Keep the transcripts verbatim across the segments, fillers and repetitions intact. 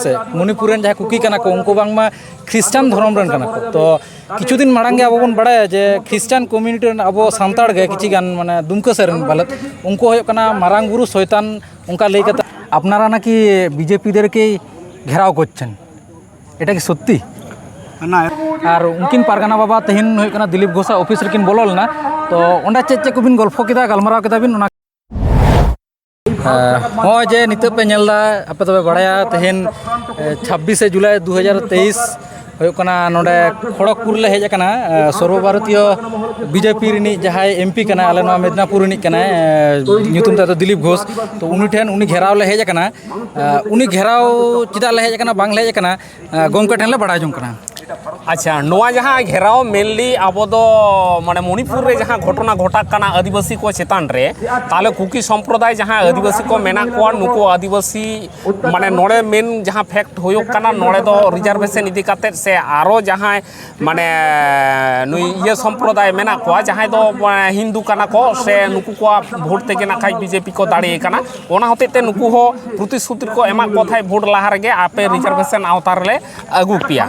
ᱥᱮ ᱢᱚᱱᱤᱯᱩᱨ ᱨᱮᱱ ᱡᱟᱦᱟᱸᱭ ᱠᱩᱠᱤ ᱠᱟᱱᱟ ᱠᱚ, ᱩᱱᱠᱩ ᱵᱟᱝᱢᱟ ᱠᱷᱨᱤᱥᱴᱟᱱ ᱫᱷᱚᱨᱚᱢ ᱨᱮᱱ ᱠᱟᱱᱟ ᱠᱚ᱾ ᱛᱚ ᱠᱤᱪᱷᱩ ᱫᱤᱱ ᱢᱟᱲᱟᱝ ᱜᱮ ᱟᱵᱚ ᱵᱚᱱ ᱵᱟᱲᱟᱭᱟ ᱡᱮ ᱠᱷᱨᱤᱥᱴᱟᱱ ᱠᱚᱢᱤᱭᱩᱱᱤᱴᱤ ᱨᱮᱱ ᱟᱵᱚ ᱥᱟᱱᱛᱟᱲ ᱜᱮ ᱠᱤᱪᱷᱩ ᱜᱟᱱ, ᱢᱟᱱᱮ, ᱫᱩᱢᱠᱟᱹ ᱥᱮᱫ ᱨᱮᱱ ᱯᱟᱞᱮᱫ, ᱩᱱᱠᱩ ᱦᱩᱭᱩᱜ ᱠᱟᱱᱟ ᱢᱟᱨᱟᱝ ᱵᱩᱨᱩ ᱥᱚᱭᱛᱟᱱ, ᱚᱱᱠᱟ ᱞᱟᱹᱭ ᱠᱟᱛᱮ, ᱟᱯᱱᱟᱨᱟ ᱱᱟᱠᱤ ᱵᱤᱡᱮᱯᱤ ᱫᱮᱨ ᱠᱮ ᱜᱷᱮᱨᱟᱣ ᱠᱚᱨᱪᱮᱱ, ᱮᱴᱟ ᱠᱤ ᱥᱚᱛᱛᱤ? ᱟᱨ ᱩᱱᱠᱤᱱ ᱯᱟᱨᱜᱟᱱᱟ ᱵᱟᱵᱟ ᱛᱮᱦᱮᱧ ᱦᱩᱭᱩᱜ ᱠᱟᱱᱟ ᱫᱤᱞᱤᱯ ᱜᱷᱳᱥᱟᱜ ᱚᱯᱷᱤᱥ ᱨᱮᱠᱤᱱ ᱵᱚᱞᱚ ᱞᱮᱱᱟ᱾ ᱛᱚ ᱚᱸᱰᱮ ᱪᱮᱫ ᱪᱮᱫ ᱠᱚᱵᱤᱱ ᱜᱚᱞᱯᱷᱚ ᱠᱮᱫᱟ, ᱜᱟᱞᱢᱟᱨᱟᱣ ᱠᱮᱫᱟ ᱵᱤᱱ, ᱚᱱᱟ ᱦᱮᱸ, ᱱᱚᱜᱼᱚᱭ ᱡᱮ ᱱᱤᱛᱚᱜ ᱯᱮ ᱧᱮᱞ ᱮᱫᱟ, ᱟᱯᱮ ᱫᱚᱯᱮ ᱵᱟᱲᱟᱭᱟ, ᱛᱮᱦᱮᱧ, ᱮ, ᱪᱷᱟᱵᱵᱤᱥᱮ ᱡᱩᱞᱟᱭ ᱫᱩ ᱦᱟᱡᱟᱨ ᱛᱮᱭᱤᱥ ᱦᱩᱭᱩᱜ ᱠᱟᱱᱟ, ᱱᱚᱰᱮ ᱠᱷᱚᱲᱚᱜᱽᱯᱩᱨ ᱞᱮ ᱦᱮᱡ ᱟᱠᱟᱱᱟ᱾ ᱮ, ᱥᱚᱨᱵᱚ ᱵᱷᱟᱨᱚᱛᱤᱭᱚ ᱵᱤᱡᱮᱯᱤ ᱨᱤᱱᱤᱡ ᱡᱟᱦᱟᱸᱭ ᱮᱢᱯᱤ ᱠᱟᱱᱟᱭ, ᱟᱞᱮ ᱱᱚᱣᱟ ᱢᱮᱫᱽᱱᱟᱯᱩᱨ ᱨᱤᱱᱤᱡ ᱠᱟᱱᱟᱭ, ᱮ, ᱧᱩᱛᱩᱢ ᱛᱟᱭ ᱫᱚ ᱫᱤᱞᱤᱯ ᱜᱷᱳᱥ᱾ ᱛᱚ ᱩᱱᱤ ᱴᱷᱮᱱ, ᱩᱱᱤ ᱜᱷᱮᱨᱟᱣ ᱞᱮ ᱦᱮᱡ ᱟᱠᱟᱱᱟ᱾ ᱮ, ᱩᱱᱤ ᱜᱷᱮᱨᱟᱣ ᱪᱮᱫᱟᱜ ᱞᱮ ᱦᱮᱡ ᱟᱠᱟᱱᱟ, ᱵᱟᱝ ᱞᱮ ᱦᱮᱡ ᱟᱠᱟᱱᱟ, ᱮ, ᱜᱚᱢᱠᱮ ᱴᱷᱮᱱ ᱞᱮ ᱵᱟᱲᱟᱭ ᱡᱚᱝ ᱠᱟᱱᱟ᱾ ᱟᱪᱪᱷᱟ, ᱱᱚᱣᱟ ᱡᱟᱦᱟᱸ ᱜᱷᱮᱨᱟᱣ mainly ᱟᱵᱚ ᱫᱚ, ᱢᱟᱱᱮ, ᱢᱚᱱᱤᱯᱩᱨ ᱨᱮ ᱡᱟᱦᱟᱸ ᱜᱷᱚᱴᱚᱱᱟ ᱜᱷᱚᱴᱟᱜ ᱠᱟᱱᱟ ᱟᱹᱫᱤᱵᱟᱹᱥᱤ ᱠᱚ ᱪᱮᱛᱟᱱ ᱨᱮ, ᱛᱟᱦᱚᱞᱮ ᱠᱩᱠᱤ ᱥᱚᱢᱯᱨᱚᱫᱟᱭ ᱡᱟᱦᱟᱸ ᱟᱹᱫᱤᱵᱟᱹᱥᱤ ᱠᱚ ᱢᱮᱱᱟᱜ ᱠᱚᱣᱟ, ᱱᱩᱠᱩ ᱟᱹᱫᱤᱵᱟᱹᱥᱤ, ᱢᱟᱱᱮ, ᱱᱚᱰᱮ main ᱡᱟᱦᱟᱸ fact ᱦᱩᱭᱩᱜ ᱠᱟᱱᱟ, ᱱᱚᱰᱮ ᱫᱚ reservation ᱤᱫᱤ ᱠᱟᱛᱮᱫ ᱥᱮ ᱟᱨᱚ ᱡᱟᱦᱟᱸᱭ, ᱢᱟᱱᱮ, ᱱᱩᱭ ᱤᱭᱟᱹ ᱥᱚᱢᱯᱨᱚᱫᱟᱭ ᱢᱮᱱᱟᱜ ᱠᱚᱣᱟ, ᱡᱟᱦᱟᱸᱭ ᱫᱚ, ᱢᱟᱱᱮ, ᱦᱤᱱᱫᱩ ᱠᱟᱱᱟ ᱠᱚ ᱥᱮ ᱱᱩᱠᱩ ᱠᱚᱣᱟᱜ ᱵᱷᱳᱴ ᱛᱮᱜᱮ ᱱᱟᱠᱷᱟᱡ ᱵᱤᱡᱮᱯᱤ ᱠᱚ ᱫᱟᱲᱮ ᱠᱟᱱᱟ᱾ ᱚᱱᱟ ᱦᱚᱛᱮᱡ ᱛᱮ ᱱᱩᱠᱩ ᱦᱚᱸ ᱯᱨᱚᱛᱤᱥᱨᱩᱛᱤ ᱨᱮᱠᱚ ᱮᱢᱟᱜ ᱠᱚ ᱛᱟᱦᱮᱸᱫ ᱵᱷᱳᱴ ᱞᱟᱦᱟ ᱨᱮᱜᱮ, ᱟᱯᱮ reservation ᱟᱣᱛᱟ ᱨᱮᱞᱮ ᱟᱹᱜᱩ ᱯᱮᱭᱟ᱾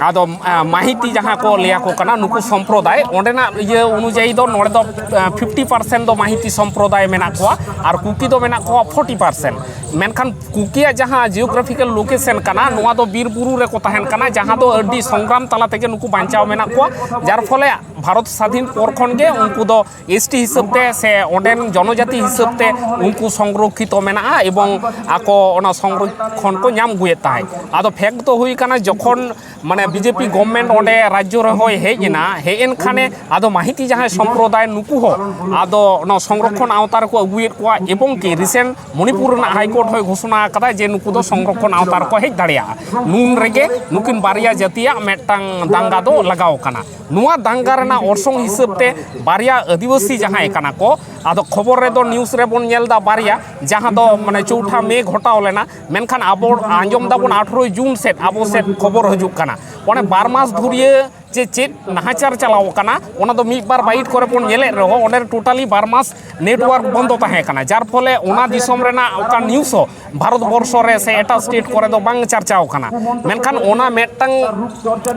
ᱟᱫᱚ, ᱟ, ᱢᱟᱹᱦᱤᱛᱤ ᱡᱟᱦᱟᱸ ᱠᱚ ᱞᱟᱹᱭ ᱟᱠᱚ ᱠᱟᱱᱟ, ᱱᱩᱠᱩ ᱥᱚᱢᱯᱨᱚᱫᱟᱭ, ᱚᱸᱰᱮᱱᱟᱜ ᱤᱭᱟᱹ ᱚᱱᱩᱡᱟᱭᱤ ᱫᱚ ᱱᱚᱰᱮ ᱫᱚ, ᱟ, fifty percent ᱫᱚ ᱢᱟᱹᱦᱤᱛᱤ ᱥᱚᱢᱯᱨᱚᱫᱟᱭ ᱢᱮᱱᱟᱜ ᱠᱚᱣᱟ ᱟᱨ ᱠᱩᱠᱤ ᱫᱚ ᱢᱮᱱᱟᱜ ᱠᱚᱣᱟ forty percent᱾ ᱢᱮᱱᱠᱷᱟᱱ ᱠᱩᱠᱤᱭᱟᱜ ᱡᱟᱦᱟᱸ geographical location ᱠᱟᱱᱟ, ᱱᱚᱣᱟ ᱫᱚ ᱵᱤᱨ ᱵᱩᱨᱩ ᱨᱮᱠᱚ ᱛᱟᱦᱮᱱ ᱠᱟᱱᱟ, ᱡᱟᱦᱟᱸ ᱫᱚ ᱟᱹᱰᱤ ᱥᱚᱝᱜᱨᱟᱢ ᱛᱟᱞᱟ ᱛᱮᱜᱮ ᱱᱩᱠᱩ ᱵᱟᱧᱪᱟᱣ ᱢᱮᱱᱟᱜ ᱠᱚᱣᱟ, ᱡᱟᱨ ᱯᱷᱚᱞᱮ ᱵᱷᱟᱨᱚᱛ ᱥᱟᱫᱷᱤᱱ ᱯᱚᱨ ᱠᱷᱚᱱ ᱜᱮ ᱩᱱᱠᱩ ᱫᱚ ST ᱦᱤᱥᱟᱹᱵ ᱛᱮ ᱥᱮ ᱚᱸᱰᱮᱱ ᱡᱚᱱᱚᱡᱟᱛᱤ ᱦᱤᱥᱟᱹᱵ ᱛᱮ ᱩᱱᱠᱩ ᱥᱚᱝᱨᱚᱠᱠᱷᱤᱛᱚ ᱢᱮᱱᱟᱜᱼᱟ ᱮᱵᱚᱝ ᱟᱠᱚ ᱚᱱᱟ ᱥᱚᱝᱨᱚᱠᱠᱷᱚᱱ ᱠᱚ ᱧᱟᱢ ᱟᱹᱜᱩᱭᱮᱫ ᱛᱟᱦᱮᱸᱫ᱾ ᱟᱫᱚ fact ᱫᱚ ᱦᱩᱭ ᱠᱟᱱᱟ, ᱡᱚᱠᱷᱚᱱ, ᱢᱟᱱᱮ, ᱵᱤᱡᱮᱯᱤ government ᱚᱸᱰᱮ ᱨᱟᱡᱽᱡᱚ ᱨᱮᱦᱚᱸᱭ ᱦᱮᱡ ᱮᱱᱟ, ᱦᱮᱡ ᱮᱱ ᱠᱷᱟᱱᱮ ᱟᱫᱚ ᱢᱟᱹᱦᱤᱛᱤ ᱡᱟᱦᱟᱸᱭ ᱥᱚᱢᱯᱨᱚᱫᱟᱭ, ᱱᱩᱠᱩ ᱦᱚᱸ ᱟᱫᱚ ᱱᱚᱣᱟ ᱥᱚᱝᱨᱚᱠᱠᱷᱚᱱ ᱟᱣᱛᱟ ᱨᱮᱠᱚ ᱟᱹᱜᱩᱭᱮᱫ ᱠᱚᱣᱟ ᱮᱵᱚᱝ ᱠᱤ recent ᱢᱚᱱᱤᱯᱩᱨ ᱨᱮᱱᱟᱜ High Court ᱦᱚᱸᱭ ᱜᱷᱳᱥᱚᱱᱟ ᱟᱠᱟᱫᱟ ᱡᱮ ᱱᱩᱠᱩ ᱫᱚ ᱥᱚᱝᱨᱚᱠᱠᱷᱚᱱ ᱟᱣᱛᱟ ᱨᱮᱠᱚ ᱦᱮᱡ ᱫᱟᱲᱮᱭᱟᱜᱼᱟ᱾ ᱱᱩᱱ ᱨᱮᱜᱮ ᱱᱩᱠᱤᱱ ᱵᱟᱨᱭᱟ ᱡᱟᱹᱛᱤᱭᱟᱜ ᱢᱤᱫᱴᱟᱝ ᱫᱟᱝᱜᱟ ᱫᱚ ᱞᱟᱜᱟᱣ ᱠᱟᱱᱟ᱾ ᱱᱚᱣᱟ ᱫᱟᱝᱜᱟ ᱨᱮᱱᱟᱜ ᱚᱨᱥᱚᱝ ᱦᱤᱥᱟᱹᱵ ᱛᱮ ᱵᱟᱨᱭᱟ ᱟᱹᱫᱤᱵᱟᱹᱥᱤ ᱡᱟᱦᱟᱸᱭ ᱠᱟᱱᱟ ᱠᱚ, ᱟᱫᱚ ᱠᱷᱚᱵᱚᱨ ᱨᱮᱫᱚ news ᱨᱮᱵᱚᱱ ᱧᱮᱞ ᱮᱫᱟ ᱵᱟᱨᱭᱟ, ᱡᱟᱦᱟᱸ ᱫᱚ, ᱢᱟᱱᱮ, ᱪᱳᱣᱴᱷᱟ ᱢᱮ ᱜᱷᱚᱴᱟᱣ ᱞᱮᱱᱟ, ᱢᱮᱱᱠᱷᱟᱱ ᱟᱵᱚ ᱟᱸᱡᱚᱢ ᱫᱟᱵᱚᱱ ᱟᱴᱷᱨᱚᱭ ᱡᱩᱱ ᱥᱮᱫ ᱟᱵᱚ ᱥᱮᱫ ᱠᱷᱚᱵᱚᱨ ᱦᱤᱡᱩᱜ ᱠᱟᱱᱟ᱾ ᱚᱱᱮ ᱵᱟᱨ ᱢᱟᱥ ᱫᱷᱩᱨᱤᱭᱟᱹ ᱡᱮ ᱪᱮᱫ ᱱᱟᱦᱟᱪᱟᱨ ᱪᱟᱞᱟᱣ ᱠᱟᱱᱟ, ᱚᱱᱟ ᱫᱚ ᱢᱤᱫ ᱵᱟᱨ ᱵᱟᱭᱤᱴ ᱠᱚᱨᱮ ᱵᱚᱱ ᱧᱮᱞᱮᱫ ᱨᱮᱦᱚᱸ, ᱚᱸᱰᱮ ᱴᱳᱴᱟᱞᱤ ᱵᱟᱨ ᱢᱟᱥ ᱱᱮᱴᱣᱟᱨᱠ ᱵᱚᱱᱫᱚ ᱛᱟᱦᱮᱸ ᱠᱟᱱᱟ, ᱡᱟᱨ ᱯᱷᱚᱞᱮ ᱚᱱᱟ ᱫᱤᱥᱚᱢ ᱨᱮᱱᱟᱜ ᱚᱠᱟ ᱱᱤᱭᱩᱡᱽ ᱦᱚᱸ ᱵᱷᱟᱨᱚᱛ ᱵᱚᱨᱥᱚ ᱨᱮ ᱥᱮ ᱮᱴᱟᱜ ᱥᱴᱮᱴ ᱠᱚᱨᱮ ᱫᱚ ᱵᱟᱝ ᱪᱟᱨᱪᱟᱣ ᱠᱟᱱᱟ᱾ ᱢᱮᱱᱠᱷᱟᱱ ᱚᱱᱟ ᱢᱤᱫᱴᱟᱝ,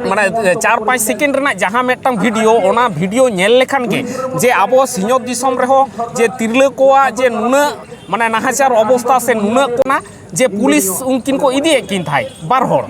ᱢᱟᱱᱮ, ᱪᱟᱨ ᱯᱟᱸᱪ ᱥᱮᱠᱮᱱᱰ ᱨᱮᱱᱟᱜ ᱡᱟᱦᱟᱸ ᱢᱤᱫᱴᱟᱝ ᱵᱷᱤᱰᱤᱭᱳ, ᱚᱱᱟ ᱵᱷᱤᱰᱤᱭᱳ ᱧᱮᱞ ᱞᱮᱠᱷᱟᱱ ᱜᱮ, ᱡᱮ ᱟᱵᱚ ᱥᱤᱧᱚᱛ ᱫᱤᱥᱚᱢ ᱨᱮᱦᱚᱸ ᱡᱮ ᱛᱤᱨᱞᱟᱹ ᱠᱚᱣᱟᱜ ᱡᱮ ᱱᱩᱱᱟᱹᱜ, ᱢᱟᱱᱮ, ᱱᱟᱦᱟᱪᱟᱨ ᱚᱵᱚᱥᱛᱟ ᱥᱮ ᱱᱩᱱᱟᱹᱜ ᱠᱚᱱᱟ, ᱡᱮ ᱯᱩᱞᱤᱥ ᱩᱱᱠᱤᱱ ᱠᱚ ᱤᱫᱤᱭᱮᱫ ᱠᱤᱱ ᱛᱟᱦᱮᱸᱫ ᱵᱟᱨ ᱦᱚᱲ᱾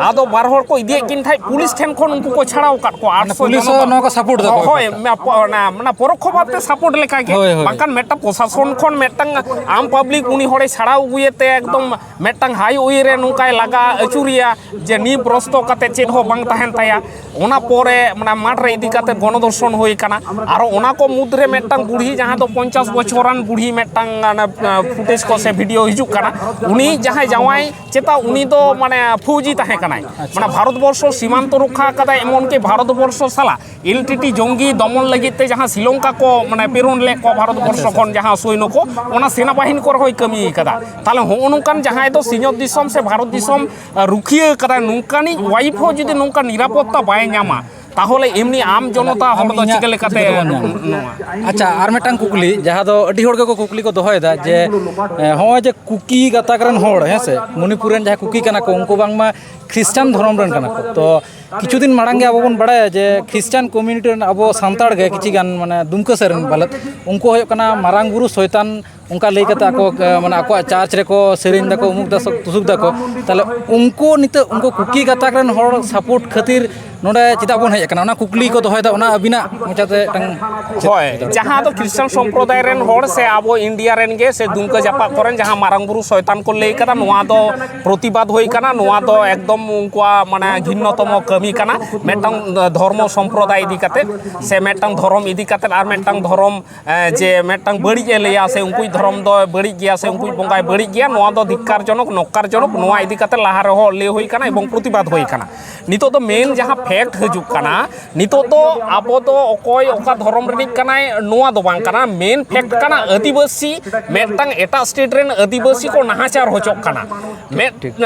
ᱟᱫᱚ ᱵᱟᱨ ᱦᱚᱲ ᱠᱚ ᱤᱫᱤᱭᱮᱫ ᱠᱤᱱ ᱛᱟᱦᱮᱸᱫ, ᱯᱩᱞᱤᱥ ᱴᱷᱮᱱ ᱠᱷᱚᱱ ᱩᱱᱠᱩ ᱠᱚ ᱪᱷᱟᱲᱟᱣ ᱟᱠᱟᱫ ᱠᱚᱣᱟ᱾ ᱢᱟᱱᱮ ᱟᱴᱥᱚ ᱯᱩᱞᱤᱥ ᱡᱚᱱᱚ ᱦᱚᱸ ᱫᱚ ᱱᱚᱣᱟ ᱠᱚ ᱥᱟᱯᱳᱨᱴ ᱫᱟᱠᱚ᱾ ᱦᱳᱭ, ᱢᱟ-, ᱯᱚ-, ᱚᱱᱟ, ᱚᱱᱟ ᱯᱚᱨᱚᱠᱠᱷᱚ ᱵᱷᱟᱵᱽ ᱛᱮ ᱥᱟᱯᱳᱨᱴ ᱞᱮᱠᱟ ᱜᱮ᱾ ᱦᱳᱭ, ᱦᱳᱭ᱾ ᱵᱟᱝᱠᱷᱟᱱ ᱢᱤᱫᱴᱟᱝ ᱯᱨᱚᱥᱟᱥᱚᱱ ᱠᱷᱚᱱ ᱢᱤᱫᱴᱟᱝ ᱟᱢ ᱯᱟᱵᱽᱞᱤᱠ ᱩᱱᱤ ᱦᱚᱲᱮ ᱪᱷᱟᱲᱟᱣ ᱟᱹᱜᱩᱭᱮ ᱛᱮ ᱮᱠᱫᱚᱢ ᱢᱤᱫᱴᱟᱝ ᱦᱟᱭ ᱩᱭ ᱨᱮ ᱱᱚᱝᱠᱟᱭ ᱞᱟᱜᱟ ᱟᱹᱪᱩᱨᱮᱭᱟ, ᱡᱮ ᱱᱤᱯᱨᱚᱥᱛᱚ ᱠᱟᱛᱮ ᱪᱮᱫ ᱦᱚᱸ ᱵᱟᱝ ᱛᱟᱦᱮᱱ ᱛᱟᱭᱟ᱾ ᱚᱱᱟ ᱯᱚᱨᱮ ᱢᱟᱱᱮ ᱢᱟᱴᱷ ᱨᱮ ᱤᱫᱤ ᱠᱟᱛᱮ ᱜᱚᱱᱚᱫᱚᱨᱥᱚᱱ ᱦᱩᱭ ᱠᱟᱱᱟ᱾ ᱟᱨᱚ ᱚᱱᱟ ᱠᱚ ᱢᱩᱫᱽᱨᱮ ᱢᱤᱫᱴᱟᱝ ᱵᱩᱲᱦᱤ, ᱡᱟᱦᱟᱸ ᱫᱚ ᱯᱚᱧᱪᱟᱥ ᱵᱚᱪᱷᱚᱨᱟᱱ ᱵᱩᱲᱦᱤ, ᱢᱤᱫᱴᱟᱝ ᱚᱱᱟ, ᱟᱸ, ᱯᱷᱩᱴᱮᱡᱽ ᱠᱚ ᱥᱮ ᱵᱷᱤᱰᱤᱭᱳ ᱦᱤᱡᱩᱜ ᱠᱟᱱᱟ, ᱩᱱᱤ ᱡᱟᱦᱟᱸᱭ ᱡᱟᱶᱟᱭ ᱪᱮᱛᱟ, ᱩᱱᱤ ᱫᱚ ᱢᱟᱱᱮ ᱯᱷᱳᱣᱡᱤ ᱛᱟᱦᱮᱸ ᱠᱟᱱᱟᱭ, ᱢᱟᱱᱮ ᱵᱷᱟᱨᱚᱛ ᱵᱚᱨᱥᱚ ᱥᱤᱢᱟᱱᱛᱚ ᱨᱚᱠᱠᱷᱟ ᱠᱟᱫᱟᱭ, ᱮᱢᱚᱱ ᱠᱤ ᱵᱷᱟᱨᱚᱛ ᱵᱚᱨᱥᱚ ᱥᱟᱞᱟᱜ ᱮᱞ ᱴᱤ ᱴᱤ ᱡᱚᱝᱜᱤ ᱫᱚᱢᱚᱱ ᱞᱟᱹᱜᱤᱫ ᱛᱮ ᱡᱟᱦᱟᱸ ᱥᱨᱤᱞᱚᱝᱠᱟ ᱠᱚ ᱢᱟᱱᱮ ᱯᱨᱮᱨᱚᱱ ᱞᱮᱫ ᱠᱚᱣᱟ ᱵᱷᱟᱨᱚᱛ ᱵᱚᱨᱥᱚ ᱠᱷᱚᱱ, ᱡᱟᱦᱟᱸ ᱥᱚᱭᱱᱚ ᱠᱚ, ᱚᱱᱟ ᱥᱮᱱᱟ ᱵᱟᱦᱤᱱᱤ ᱠᱚᱨᱮ ᱦᱚᱸᱭ ᱠᱟᱹᱢᱤ ᱠᱟᱫᱟ᱾ ᱛᱟᱦᱞᱮ ᱦᱚᱸᱜᱼᱚ ᱱᱚᱝᱠᱟᱱ ᱡᱟᱦᱟᱸᱭ ᱫᱚ ᱥᱤᱧᱚᱛ ᱫᱤᱥᱚᱢ ᱥᱮ ᱵᱷᱟᱨᱚᱛ ᱫᱤᱥᱚᱢ, ᱟᱸ, ᱨᱩᱠᱷᱤᱭᱟᱹ ᱠᱟᱫᱟᱭ, ᱱᱚᱝᱠᱟᱱᱤᱡ ᱣᱟᱭᱤᱯ ᱦᱚᱸ ᱡᱩᱫᱤ ᱱᱚᱝᱠᱟ ᱱᱤᱨᱟᱯᱚᱛᱛᱟ ᱵᱟᱭ ᱧᱟᱢᱟ, ᱛᱟᱦᱚᱞᱮ ᱮᱢᱱᱤ ᱟᱢ ᱡᱚᱱᱚᱛᱟ ᱦᱚᱲ ᱫᱚ ᱤᱧᱟᱹᱜ ᱪᱤᱠᱟᱹ ᱞᱮᱠᱟᱛᱮ ᱪᱤᱠᱟᱹ ᱛᱮᱵᱚᱱ ᱧᱟᱢᱟ? ᱱᱚᱣᱟ? ᱟᱪᱪᱷᱟ, ᱟᱨ ᱢᱤᱫᱴᱟᱝ ᱠᱩᱠᱞᱤ, ᱡᱟᱦᱟᱸ ᱫᱚ ᱟᱹᱰᱤ ᱦᱚᱲ ᱜᱮᱠᱚ ᱠᱩᱠᱞᱤ ᱠᱚ ᱫᱚᱦᱚᱭᱮᱫᱟ ᱡᱮ, ᱮ, ᱦᱚᱸᱜᱼᱚᱭ ᱡᱮ ᱠᱩᱠᱤ ᱜᱟᱛᱟᱠ ᱨᱮᱱ ᱦᱚᱲ, ᱦᱮᱸ ᱥᱮ, ᱢᱚᱱᱤᱯᱩᱨ ᱨᱮᱱ ᱡᱟᱦᱟᱸᱭ ᱠᱩᱠᱤ ᱠᱟᱱᱟ ᱠᱚ, ᱩᱱᱠᱩ ᱵᱟᱝᱢᱟ ᱠᱷᱨᱤᱥᱴᱟᱱ ᱫᱷᱚᱨᱚᱢ ᱨᱮᱱ ᱠᱟᱱᱟ ᱠᱚ᱾ ᱛᱚ ᱠᱤᱪᱷᱩ ᱫᱤᱱ ᱢᱟᱲᱟᱝ ᱜᱮ ᱟᱵᱚ ᱵᱚᱱ ᱵᱟᱲᱟᱭᱟ ᱡᱮ ᱠᱷᱨᱤᱥᱴᱟᱱ ᱠᱚᱢᱤᱭᱩᱱᱤᱴᱤ ᱨᱮᱱ ᱟᱵᱚ ᱥᱟᱱᱛᱟᱲ ᱜᱮ ᱠᱤᱪᱷᱤ ᱜᱟᱱ, ᱢᱟᱱᱮ, ᱫᱩᱢᱠᱟᱹ ᱥᱮᱫ ᱨᱮᱱ ᱯᱟᱞᱮᱫ, ᱩᱱᱠᱩ ᱦᱩᱭᱩᱜ ᱠᱟᱱᱟ ᱢᱟᱨᱟᱝ ᱵᱩᱨᱩ ᱥᱚᱭᱛᱟᱱ, ᱚᱱᱠᱟ ᱞᱟᱹᱭ ᱠᱟᱛᱮ ᱟᱠᱚ, ᱮ, ᱢᱟᱱᱮ, ᱟᱠᱚᱣᱟᱜ ᱪᱟᱨᱪ ᱨᱮᱠᱚ ᱥᱮᱨᱮᱧ ᱫᱟᱠᱚ, ᱩᱢᱩᱠ ᱫᱟᱠᱚ, ᱛᱩᱥᱩᱠ ᱫᱟᱠᱚ᱾ ᱛᱟᱦᱞᱮ ᱩᱱᱠᱩ ᱱᱤᱛᱚᱜ ᱩᱱᱠᱩ ᱠᱩᱠᱤ ᱜᱟᱛᱟᱠ ᱨᱮᱱ ᱦᱚᱲ ᱥᱟᱯᱳᱨᱴ ᱠᱷᱟᱹᱛᱤᱨ ᱱᱚᱰᱮ ᱪᱮᱫᱟᱜ ᱵᱚᱱ ᱦᱮᱡ ᱟᱠᱟᱱᱟ? ᱚᱱᱟ ᱠᱩᱠᱞᱤ ᱠᱚ ᱫᱚᱦᱚᱭᱮᱫᱟ, ᱚᱱᱟ ᱟᱹᱵᱤᱱᱟᱜ ᱢᱚᱪᱟᱛᱮ ᱢᱤᱫᱴᱟᱝ ᱪᱮᱫ? ᱦᱳᱭ, ᱡᱟᱦᱟᱸ ᱫᱚ ᱠᱷᱨᱤᱥᱴᱟᱱ ᱥᱚᱢᱯᱨᱚᱫᱟᱭ ᱨᱮᱱ ᱦᱚᱲ ᱥᱮ ᱟᱵᱚ ᱤᱱᱰᱤᱭᱟ ᱨᱮᱱ ᱜᱮ ᱥᱮ ᱫᱩᱢᱠᱟᱹ ᱡᱟᱯᱟᱜ ᱠᱚᱨᱮᱱ ᱡᱟᱦᱟᱸ ᱢᱟᱨᱟᱝ ᱵᱩᱨᱩ ᱥᱚᱭᱛᱟᱱ ᱠᱚ ᱞᱟᱹᱭ ᱠᱟᱫᱟ, ᱱᱚᱣᱟ ᱫᱚ ᱯᱨᱚᱛᱤᱵᱟᱫ ᱦᱩᱭ ᱠᱟᱱᱟ᱾ ᱱᱚᱣᱟ ᱫᱚ ᱮᱠᱫᱚᱢ ᱩᱱᱠᱩᱣᱟᱜ, ᱢᱟᱱᱮ, ᱜᱷᱤᱱᱱᱚᱛᱚᱢᱚ ᱠᱟᱹᱢᱤ ᱠᱟᱱᱟ᱾ ᱢᱤᱫᱴᱟᱝ ᱫᱷᱚᱨᱢᱚ ᱥᱚᱢᱯᱨᱚᱫᱟᱭ ᱤᱫᱤ ᱠᱟᱛᱮ ᱥᱮ ᱢᱤᱫᱴᱟᱝ ᱫᱷᱚᱨᱚᱢ ᱤᱫᱤ ᱠᱟᱛᱮ ᱟᱨ ᱢᱤᱫᱴᱟᱝ ᱫᱷᱚᱨᱚᱢ, ᱮ, ᱡᱮ ᱢᱤᱫᱴᱟᱝ ᱵᱟᱹᱲᱤᱡ ᱮ ᱞᱟᱹᱭᱟ ᱥᱮ ᱩᱱᱠᱩᱭᱤᱡ ᱫᱷᱚᱨᱚᱢ ᱫᱚ ᱵᱟᱹᱲᱤᱡ ᱜᱮᱭᱟ ᱥᱮ ᱩᱱᱠᱩᱭᱤᱡ ᱵᱚᱸᱜᱟᱭ ᱵᱟᱹᱲᱤᱡ ᱜᱮᱭᱟ, ᱱᱚᱣᱟ ᱫᱚ ᱫᱷᱤᱠᱠᱟᱨᱡᱚᱱᱚᱠ, ᱱᱚᱠᱠᱟᱨᱡᱚᱱᱚᱠ᱾ ᱱᱚᱣᱟ ᱤᱫᱤ ᱠᱟᱛᱮ ᱞᱟᱦᱟ ᱨᱮᱦᱚᱸ ᱞᱟᱹᱭ ᱦᱩᱭ ᱠᱟᱱᱟ ᱮᱵᱚᱝ ᱯᱨᱚᱛᱤᱵᱟᱫ ᱦᱩᱭ ᱠᱟᱱᱟ᱾ ᱱᱤᱛᱚᱜ ᱫᱚ ᱢᱮᱱ ᱡᱟᱦᱟᱸ ᱯᱷᱮᱠᱴ ᱦᱤᱡᱩᱜ ᱠᱟᱱᱟ᱾ ᱱᱤᱛᱚᱜ ᱫᱚ ᱟᱵᱚ ᱫᱚ ᱚᱠᱚᱭ ᱚᱠᱟ ᱫᱷᱚᱨᱚᱢ ᱨᱤᱱᱤᱡ ᱠᱟᱱᱟᱭ, ᱱᱚᱣᱟ ᱫᱚ ᱵᱟᱝ ᱠᱟᱱᱟ᱾ ᱢᱮᱱ ᱯᱷᱮᱠᱴ ᱠᱟᱱᱟ, ᱟᱹᱫᱤᱵᱟᱹᱥᱤ, ᱢᱤᱫᱴᱟᱝ ᱮᱴᱟᱜ ᱥᱴᱮᱴ ᱨᱮᱱ ᱟᱹᱫᱤᱵᱟᱹᱥᱤ ᱠᱚ ᱱᱟᱦᱟᱪᱟᱨ ᱦᱚᱪᱚᱜ ᱠᱟᱱᱟ᱾ ᱢᱤᱫ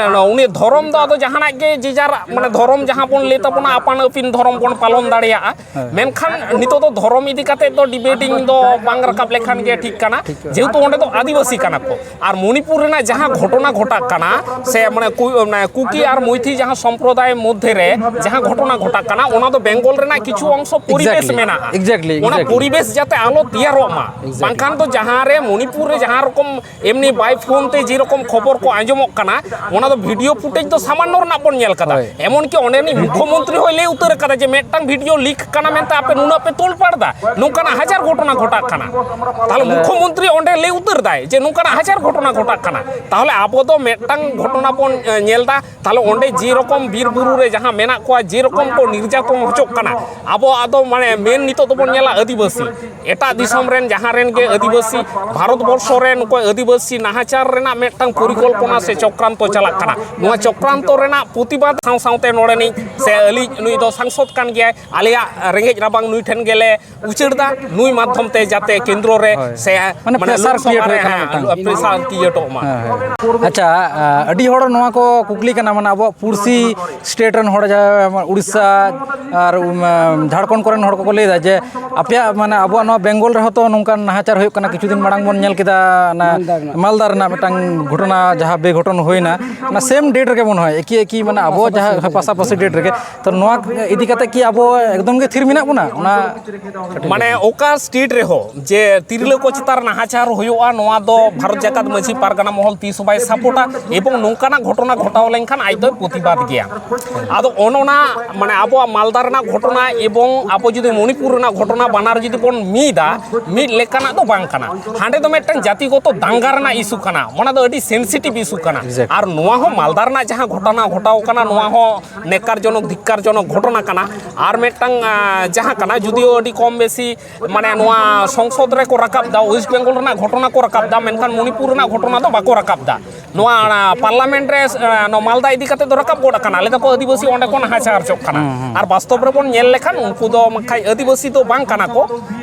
ᱩᱱᱤ ᱫᱷᱚᱨᱚᱢ ᱫᱚ ᱟᱫᱚ ᱡᱟᱦᱟᱱᱟᱜ ᱜᱮ ᱡᱮ ᱡᱟᱨ, ᱢᱟᱱᱮ, ᱫᱷᱚᱨᱚᱢ ᱡᱟᱦᱟᱸ ᱵᱚᱱ ᱞᱟᱹᱭ ᱛᱟᱵᱚᱱᱟ, ᱟᱯᱟᱱ ᱟᱹᱯᱤᱱ ᱫᱷᱚᱨᱚᱢ ᱵᱚᱱ ᱯᱟᱞᱚᱱ ᱫᱟᱲᱮᱭᱟᱜᱼᱟ᱾ ᱦᱮᱸ᱾ ᱢᱮᱱᱠᱷᱟᱱ ᱱᱤᱛᱚᱜ ᱫᱚ ᱫᱷᱚᱨᱚᱢ ᱤᱫᱤ ᱠᱟᱛᱮ ᱫᱚ ᱰᱤᱵᱮᱴᱤᱝ ᱫᱚ ᱵᱟᱝ ᱨᱟᱠᱟᱵ ᱞᱮᱠᱷᱟᱱ ᱜᱮ ᱴᱷᱤᱠ ᱠᱟᱱᱟ, ᱡᱮᱦᱮᱛᱩ ᱚᱸᱰᱮ ᱫᱚ ᱟᱹᱫᱤᱵᱟᱹᱥᱤ ᱠᱟᱱᱟ ᱠᱚ᱾ ᱟᱨ ᱢᱚᱱᱤᱯᱩᱨ ᱨᱮᱱᱟᱜ ᱡᱟᱦᱟᱸ ᱜᱷᱚᱴᱚᱱᱟ ᱜᱷᱚᱴᱟᱜ ᱠᱟᱱᱟ, ᱥᱮ, ᱢᱟᱱᱮ, ᱠᱩ-, ᱢᱟᱱᱮ, ᱠᱩᱠᱤ ᱟᱨ ᱢᱚᱭᱛᱷᱤ ᱡᱟᱦᱟᱸ ᱥᱚᱢᱯᱨᱚᱫᱟᱭ ᱢᱚᱫᱽᱫᱷᱮ ᱨᱮ ᱡᱟᱦᱟᱸ ᱜᱷᱚᱴᱚᱱᱟ ᱜᱷᱚᱴᱟᱜ ᱠᱟᱱᱟ, ᱚᱱᱟ ᱫᱚ ᱵᱮᱝᱜᱚᱞ ᱨᱮᱱᱟᱜ ᱠᱤᱪᱷᱩ ᱚᱝᱥᱚ ᱯᱚᱨᱤᱵᱮᱥ Exactly. ᱢᱮᱱᱟᱜᱼᱟ᱾ Exactly, ᱚᱱᱟ exactly. ᱯᱚᱨᱤᱵᱮᱥ ᱡᱟᱛᱮ ᱟᱞᱚ ᱛᱮᱭᱟᱨᱚᱜ ᱢᱟ᱾ Exactly. ᱵᱟᱝᱠᱷᱟᱱ ᱫᱚ ᱡᱟᱦᱟᱸ ᱨᱮ ᱢᱚᱱᱤᱯᱩᱨ ᱨᱮ ᱡᱟᱦᱟᱸ ᱨᱚᱠᱚᱢ ᱮᱢᱱᱤ ᱵᱟᱭ ᱯᱷᱳᱱ ᱛᱮ ᱡᱮᱨᱚᱠᱚᱢ ᱠᱷᱚᱵᱚᱨ ᱠᱚ ᱟᱸᱡᱚᱢᱚᱜ ᱠᱟᱱᱟ, ᱚᱱᱟ ᱫᱚ ᱵᱷᱤᱰᱤᱭᱳ ᱯᱷᱩᱴᱮᱡᱽ ᱫᱚ ᱥᱟᱢᱟᱱᱱᱚ ᱨᱮᱱᱟᱜ ᱵᱚᱱ ᱧᱮᱞ ᱠᱟᱫᱟ᱾ ᱦᱳᱭ᱾ ᱮᱢᱚᱱ ᱠᱤ ᱚᱸᱰᱮᱱᱤᱡ ᱢᱩᱠᱷᱚᱢᱚᱱᱛᱨᱤ ᱦᱚᱸᱭ ᱞᱟᱹᱭ ᱩᱛᱟᱹᱨ ᱠᱟᱫᱟ ᱡᱮ ᱢᱤᱫᱴᱟᱝ ᱵᱷᱤᱰᱤᱭᱳ ᱞᱤᱠ ᱠᱟᱱᱟ ᱢᱮᱱᱛᱮ ᱟᱯᱮ ᱱᱩᱱᱟᱹᱜ ᱯᱮ ᱛᱚᱞ ᱯᱟᱲ ᱫᱟ, ᱱᱚᱝᱠᱟᱱᱟᱜ ᱦᱟᱡᱟᱨ ᱜᱷᱚᱴᱚᱱᱟ ᱜᱷᱚᱴᱟᱜ ᱠᱟᱱᱟ᱾ ᱛᱟᱦᱚᱞᱮ ᱢᱩᱠᱷᱚᱢᱚᱱᱛᱨᱤ ᱚᱸᱰᱮ ᱞᱟᱹᱭ ᱩᱛᱟᱹᱨ ᱫᱟᱭ ᱡᱮ ᱱᱚᱝᱠᱟᱱᱟᱜ ᱦᱟᱡᱟᱨ ᱜᱷᱚᱴᱚᱱᱟ ᱜᱷᱚᱴᱟᱜ ᱠᱟᱱᱟ᱾ ᱛᱟᱦᱚᱞᱮ ᱟᱵᱚ ᱫᱚ ᱢᱤᱫᱴᱟᱝ ᱜᱷᱚᱴᱚᱱᱟ ᱵᱚᱱ, ᱮ, ᱧᱮᱞ ᱫᱟ, ᱛᱟᱦᱚᱞᱮ ᱚᱸᱰᱮ ᱡᱮ ᱨᱚᱠᱚᱢ ᱵᱤᱨ ᱵᱩᱨᱩ ᱨᱮ ᱡᱟᱦᱟᱸ ᱢᱮᱱᱟᱜ ᱠᱚᱣᱟ, ᱡᱮ ᱨᱚᱠᱚᱢ ᱠᱚ ᱱᱤᱨᱡᱟᱛᱚᱱ ᱦᱚᱪᱚᱜ ᱠᱟᱱᱟ, ᱟᱵᱚ ᱟᱫᱚ, ᱢᱟᱱᱮ, ᱢᱮᱱ ᱱᱤᱛᱚᱜ ᱫᱚᱵᱚᱱ ᱧᱮᱞᱟ ᱟᱹᱫᱤᱵᱟᱹᱥᱤ, ᱮᱴᱟᱜ ᱫᱤᱥᱚᱢ ᱨᱮᱱ ᱡᱟᱦᱟᱸ ᱨᱮᱱ ᱜᱮ ᱟᱹᱫᱤᱵᱟᱹᱥᱤ, ᱵᱷᱟᱨᱚᱛ ᱵᱚᱨᱥᱚ ᱨᱮ ᱱᱩᱠᱩ ᱟᱹᱫᱤᱵᱟᱹᱥᱤ ᱱᱟᱦᱟᱪᱟᱨ ᱨᱮᱱᱟᱜ ᱢᱤᱫᱴᱟᱝ ᱯᱚᱨᱤᱠᱚᱞᱯᱚᱱᱟ ᱥᱮ ᱪᱚᱠᱨᱟᱱᱛᱚ ᱪᱟᱞᱟᱜ ᱠᱟᱱᱟ᱾ ᱱᱚᱣᱟ ᱪᱚᱠᱨᱟᱱᱛᱚ ᱨᱮᱱᱟᱜ ᱯᱨᱚᱛᱤᱵᱟᱫ ᱥᱟᱶ ᱥᱟᱶᱛᱮ ᱱᱚᱰᱮᱱᱤᱡ ᱥᱮ ᱟᱹᱞᱤᱧ, ᱱᱩᱭ ᱫᱚ ᱥᱟᱝᱥᱚᱫ ᱠᱟᱱ ᱜᱮᱭᱟᱭ, ᱟᱞᱮᱭᱟᱜ ᱨᱮᱸᱜᱮᱡ ᱨᱟᱵᱟᱝ ᱱᱩᱭ ᱴᱷᱮᱱ ᱜᱮᱞᱮ ᱩᱪᱟᱹᱲ ᱫᱟ, ᱱᱩᱭ ᱢᱟᱫᱽᱫᱷᱚᱢ ᱛᱮ ᱡᱟᱛᱮ ᱠᱮᱱᱫᱨᱚ ᱨᱮ ᱦᱳᱭ᱾ ᱥᱮ, ᱢᱟᱱᱮ, ᱢᱟᱱᱮ, pressure ᱞᱳᱠᱥᱚᱵᱷᱟ create ᱨᱮ, ᱦᱩᱭᱩᱜ ᱠᱟᱱᱟ ᱦᱮᱸ, ᱢᱤᱫᱴᱟᱝ᱾ Pressure create ᱚᱜ ᱢᱟ᱾ ᱦᱮᱸ, ᱦᱮᱸ᱾ ᱟᱪᱪᱷᱟ, ᱟ, ᱟᱹᱰᱤ ᱦᱚᱲ ᱱᱚᱣᱟ ᱠᱚ ᱠᱩᱠᱞᱤ ᱠᱟᱱᱟ, ᱢᱟᱱᱮ, ᱟᱵᱚᱣᱟᱜ ᱯᱩᱲᱥᱤ ᱥᱴᱮᱴ ᱨᱮᱱ ᱦᱚᱲ, ᱡᱟᱦᱟᱸ ᱩᱲᱤᱥᱥᱟ ᱟᱨ, ᱩᱢ, ᱡᱷᱟᱲᱠᱷᱚᱸᱰ ᱠᱚᱨᱮᱱ ᱦᱚᱲ ᱠᱚᱠᱚ ᱞᱟᱹᱭᱫᱟ ᱡᱮ ᱟᱯᱮᱭᱟᱜ, ᱢᱟᱱᱮ, ᱟᱵᱚᱣᱟᱜ ᱱᱚᱣᱟ ᱵᱮᱝᱜᱚᱞ ᱨᱮᱦᱚᱸ ᱛᱚ ᱱᱚᱝᱠᱟᱱ ᱱᱟᱦᱟᱪᱟᱨ ᱦᱩᱭᱩᱜ ᱠᱟᱱᱟ᱾ ᱠᱤᱪᱷᱩ ᱫᱤᱱ ᱢᱟᱲᱟᱝ ᱵᱚᱱ ᱧᱮᱞ ᱠᱮᱫᱟ, ᱚᱱᱟ ᱢᱟᱞᱫᱟ ᱨᱮᱱᱟᱜ᱾ ᱢᱟᱞᱫᱟ ᱨᱮᱱᱟᱜ ᱢᱤᱫᱴᱟᱝ ᱜᱷᱚᱴᱚᱱᱟ, ᱡᱟᱦᱟᱸ ᱵᱮᱜᱷᱚᱴᱚᱱ ᱦᱩᱭᱱᱟ, ᱚᱱᱟ same date ᱨᱮᱜᱮ ᱢᱚᱱᱮ ᱦᱚᱭ, ᱮᱠᱤ ᱮᱠᱤ, ᱢᱟᱱᱮ, ᱟᱵᱚ ᱯᱟᱥᱟᱯᱟᱥᱤ ᱡᱟᱦᱟᱸ date ᱨᱮᱜᱮ᱾ ᱯᱟᱥᱟᱯᱟᱥᱤ date ᱨᱮᱜᱮ᱾ ᱛᱚ ᱱᱚᱣᱟ ᱤᱫᱤ ᱠᱟᱛᱮ ᱠᱤ ᱟᱵᱚ ᱮᱠᱫᱚᱢ ᱜᱮ ᱛᱷᱤᱨ ᱢᱮᱱᱟᱜ ᱵᱚᱱᱟ? ᱚᱱᱟ ᱠᱟᱹᱴᱤᱡ ᱢᱟᱱᱮ, ᱞᱟᱹᱭ ᱵᱤᱱ᱾ ᱚᱠᱟ ᱥᱴᱮᱴ ᱨᱮᱦᱚᱸ ᱡᱮ ᱛᱤᱨᱞᱟᱹ ᱠᱚ ᱪᱮᱛᱟᱱ ᱨᱮ ᱱᱟᱦᱟᱪᱟᱨ ᱦᱩᱭᱩᱜᱼᱟ, ᱱᱚᱣᱟ ᱫᱚ ᱵᱷᱟᱨᱚᱛ ᱡᱟᱠᱟᱛ ᱢᱟᱹᱡᱷᱤ ᱯᱟᱨᱜᱟᱱᱟ ᱢᱚᱦᱚᱞ ᱛᱤᱥ ᱦᱚᱸ ᱵᱟᱭ ᱥᱟᱯᱳᱨᱴᱟ, ᱮᱵᱚᱝ ᱱᱚᱝᱠᱟᱱᱟᱜ ᱜᱷᱚᱴᱚᱱᱟ ᱜᱷᱚᱴᱟᱣ ᱞᱮᱱᱠᱷᱟᱱ ᱟᱡ ᱫᱚᱭ ᱯᱨᱚᱛᱤᱵᱟᱫ ᱜᱮᱭᱟ᱾ ᱟᱫᱚ ᱚᱱ ᱚᱱᱟ, ᱢᱟᱱᱮ, ᱟᱵᱚᱣᱟᱜ ᱢᱟᱞᱫᱟ ᱨᱮᱱᱟᱜ ᱜᱷᱚᱴᱚᱱᱟ ᱮᱵᱚᱝ ᱟᱵᱚ ᱡᱩᱫᱤ ᱢᱚᱱᱤᱯᱩᱨ ᱨᱮᱱᱟᱜ ᱜᱷᱚᱴᱚᱱᱟ, ᱵᱟᱱᱟᱨ ᱡᱩᱫᱤ ᱵᱚᱱ ᱢᱤᱫᱟ, ᱢᱤᱫ ᱞᱮᱠᱟᱱᱟᱜ ᱫᱚ ᱵᱟᱝ ᱠᱟᱱᱟ᱾ ᱦᱟᱸᱰᱮ ᱫᱚ ᱢᱤᱫᱴᱟᱝ ᱡᱟᱹᱛᱤᱜᱚᱛᱚ ᱫᱟᱝᱜᱟ ᱨᱮᱱᱟᱜ ᱤᱥᱩ ᱠᱟᱱᱟ, ᱚᱱᱟ ᱫᱚ ᱟᱹᱰᱤ ᱥᱮᱱᱥᱤᱴᱤᱵᱷ ᱤᱥᱩ ᱠᱟᱱᱟ᱾ Exactly. ᱟᱨ ᱱᱚᱣᱟ ᱦᱚᱸ ᱢᱟᱞᱫᱟ ᱨᱮᱱᱟᱜ ᱡᱟᱦᱟᱸ ᱜᱷᱚᱴᱚᱱᱟ ᱜᱷᱚᱴᱟᱣ ᱠᱟᱱᱟ, ᱱᱚᱣᱟ ᱦᱚᱸ ᱱᱮᱠᱟᱨᱡᱚᱱᱚᱠ, ᱫᱷᱤᱠᱠᱟᱨᱡᱚᱱᱚᱠ ᱜᱷᱚᱴᱚᱱᱟ ᱠᱟᱱᱟ᱾ ᱟᱨ ᱢᱤᱫᱴᱟᱝ, ᱟ, ᱡᱟᱦᱟᱸ ᱠᱟᱱᱟ, ᱡᱩᱫᱤᱭᱳ ᱟᱹᱰᱤ ᱠᱚᱢ ᱵᱮᱥᱤ, ᱢᱟᱱᱮ, ᱱᱚᱣᱟ ᱥᱚᱝᱥᱚᱫ ᱨᱮᱠᱚ ᱨᱟᱠᱟᱵ ᱫᱟ, ᱳᱭᱮᱥᱴ ᱵᱮᱝᱜᱚᱞ ᱨᱮᱱᱟᱜ ᱜᱷᱚᱴᱚᱱᱟ ᱠᱚ ᱨᱟᱠᱟᱵ ᱫᱟ, ᱢᱮᱱᱠᱷᱟᱱ ᱢᱚᱱᱤᱯᱩᱨ ᱨᱮᱱᱟᱜ ᱜᱷᱚᱴᱚᱱᱟ ᱫᱚ ᱵᱟᱠᱚ ᱨᱟᱠᱟᱵ ᱫᱟ᱾ ᱱᱚᱣᱟ, ᱚᱱᱟ ᱯᱟᱨᱞᱟᱢᱮᱱᱴ ᱨᱮ, ᱟ, ᱱᱚᱣᱟ ᱢᱟᱞᱫᱟ ᱤᱫᱤ ᱠᱟᱛᱮ ᱫᱚ ᱨᱟᱠᱟᱵ ᱜᱚᱫ ᱟᱠᱟᱱᱟ, ᱟᱞᱮ ᱫᱚᱠᱚ ᱟᱹᱫᱤᱵᱟᱹᱥᱤ ᱚᱸᱰᱮ ᱠᱚ ᱱᱟᱦᱟᱪᱟᱨ ᱦᱚᱪᱚᱜ ᱠᱟᱱᱟ᱾ ᱦᱩᱸ, ᱦᱩᱸ᱾ ᱟᱨ ᱵᱟᱥᱛᱚᱵ ᱨᱮᱵᱚᱱ ᱧᱮᱞ ᱞᱮᱠᱷᱟᱱ ᱩᱱᱠᱩ ᱫᱚ ᱵᱟᱝᱠᱷᱟᱡ ᱟᱹᱫᱤᱵᱟᱹᱥᱤ ᱫᱚ ᱵᱟᱝ ᱠᱟᱱᱟ ᱠᱚ,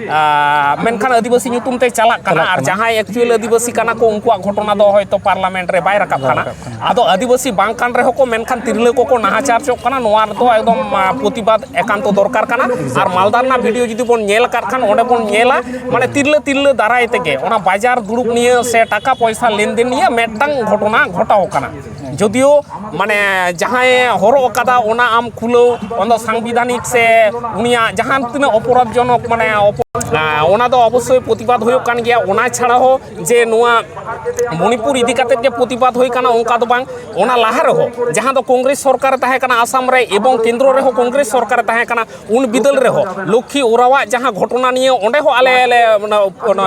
ᱟᱨ ᱢᱮᱱᱠᱷᱟᱱ ᱟᱹᱫᱤᱵᱟᱹᱥᱤ ᱧᱩᱛᱩᱢ ᱛᱮ ᱪᱟᱞᱟᱜ ᱠᱟᱱᱟ᱾ ᱪᱟᱞᱟᱜ ᱟᱨ ᱠᱟᱱᱟ᱾ ᱡᱟᱦᱟᱸᱭ ᱮᱠᱪᱩᱭᱮᱞ ᱟᱹᱫᱤᱵᱟᱹᱥᱤ ᱠᱟᱱᱟ ᱠᱚ, ᱩᱱᱠᱩᱣᱟᱜ ᱜᱷᱚᱴᱚᱱᱟ ᱫᱚ ᱦᱚᱭᱛᱳ ᱯᱟᱨᱞᱟᱢᱮᱱᱴ ᱨᱮ ᱵᱟᱭ ᱨᱟᱠᱟᱵ ᱵᱟᱭ ᱠᱟᱱᱟ᱾ ᱨᱟᱠᱟᱵ ᱠᱟᱱᱟ᱾ ᱟᱫᱚ ᱟᱹᱫᱤᱵᱟᱹᱥᱤ ᱵᱟᱝ ᱠᱟᱱ ᱨᱮᱦᱚᱸ ᱠᱚ, ᱢᱮᱱᱠᱷᱟᱱ ᱛᱤᱨᱞᱟᱹ ᱠᱚᱠᱚ ᱱᱟᱦᱟᱪᱟᱨ ᱪᱚᱜ ᱠᱟᱱᱟ, ᱱᱚᱣᱟ ᱨᱮᱫᱚ ᱮᱠᱫᱚᱢ, ᱟ, ᱯᱨᱚᱛᱤᱵᱟᱫ ᱮᱠᱟᱱᱛᱚ ᱫᱚᱨᱠᱟᱨ ᱠᱟᱱᱟ᱾ ᱟᱨ ᱢᱟᱞᱫᱟ ᱨᱮᱱᱟᱜ ᱵᱷᱤᱰᱤᱭᱳ ᱡᱩᱫᱤ ᱵᱚᱱ ᱧᱮᱞ ᱟᱠᱟᱫ ᱠᱷᱟᱱ, ᱚᱸᱰᱮ ᱵᱚᱱ ᱧᱮᱞᱟ, ᱢᱟᱱᱮ, ᱛᱤᱨᱞᱟᱹ ᱛᱤᱨᱞᱟᱹ ᱫᱟᱨᱟᱭ ᱛᱮᱜᱮ ᱚᱱᱟ ᱵᱟᱡᱟᱨ ᱫᱩᱲᱩᱵ ᱱᱤᱭᱟᱹ ᱥᱮ ᱴᱟᱠᱟ ᱯᱚᱭᱥᱟ ᱞᱮᱱᱫᱮᱱ ᱱᱤᱭᱟᱹ ᱢᱤᱫᱴᱟᱝ ᱜᱷᱚᱴᱚᱱᱟ ᱜᱷᱚᱴᱟᱣ ᱠᱟᱱᱟ᱾ ᱡᱚᱫᱤᱭᱳ, ᱢᱟᱱᱮ, ᱡᱟᱦᱟᱸᱭ ᱦᱚᱨᱚᱜ ᱟᱠᱟᱫᱟ, ᱚᱱᱟ ᱟᱢ ᱠᱷᱩᱞᱟᱹᱣ, ᱚᱱᱟ ᱫᱚ ᱥᱟᱝᱵᱤᱫᱷᱟᱱᱤᱠ ᱥᱮ ᱩᱱᱤᱭᱟᱜ ᱡᱟᱦᱟᱸ ᱛᱤᱱᱟᱹᱜ ᱚᱯᱚᱨᱟᱫᱷᱡᱚᱱᱚᱠ, ᱢᱟᱱᱮ, ᱚᱯᱚ-, ᱟᱸ, ᱚᱱᱟ ᱫᱚ ᱚᱵᱚᱥᱥᱳᱭ ᱯᱨᱚᱛᱤᱵᱟᱫ ᱦᱩᱭᱩᱜ ᱠᱟᱱ ᱜᱮᱭᱟ᱾ ᱚᱱᱟ ᱪᱷᱟᱲᱟ ᱦᱚᱸ ᱡᱮ ᱱᱚᱣᱟ ᱢᱚᱱᱤᱯᱩᱨ ᱤᱫᱤ ᱠᱟᱛᱮᱫ ᱜᱮ ᱯᱨᱚᱛᱤᱵᱟᱫ ᱦᱩᱭ ᱠᱟᱱᱟ, ᱚᱱᱠᱟ ᱫᱚ ᱵᱟᱝ᱾ ᱚᱱᱟ ᱞᱟᱦᱟ ᱨᱮᱦᱚᱸ, ᱡᱟᱦᱟᱸ ᱫᱚ ᱠᱚᱝᱜᱨᱮᱥ ᱥᱚᱨᱠᱟᱨ ᱛᱟᱦᱮᱸ ᱠᱟᱱᱟ ᱟᱥᱟᱢ ᱨᱮ, ᱮᱵᱚᱝ ᱠᱮᱱᱫᱨᱚ ᱨᱮᱦᱚᱸ ᱠᱚᱝᱜᱨᱮᱥ ᱥᱚᱨᱠᱟᱨ ᱛᱟᱦᱮᱸ ᱠᱟᱱᱟ, ᱩᱱ ᱵᱤᱫᱟᱹᱞ ᱨᱮᱦᱚᱸ ᱞᱚᱠᱠᱷᱤ ᱳᱨᱟᱣᱟᱜ ᱡᱟᱦᱟᱸ ᱜᱷᱚᱴᱚᱱᱟ ᱱᱤᱭᱮ, ᱚᱸᱰᱮ ᱦᱚᱸ ᱟᱞᱮ ᱞᱮ, ᱚᱱᱟ, ᱚᱱᱟ,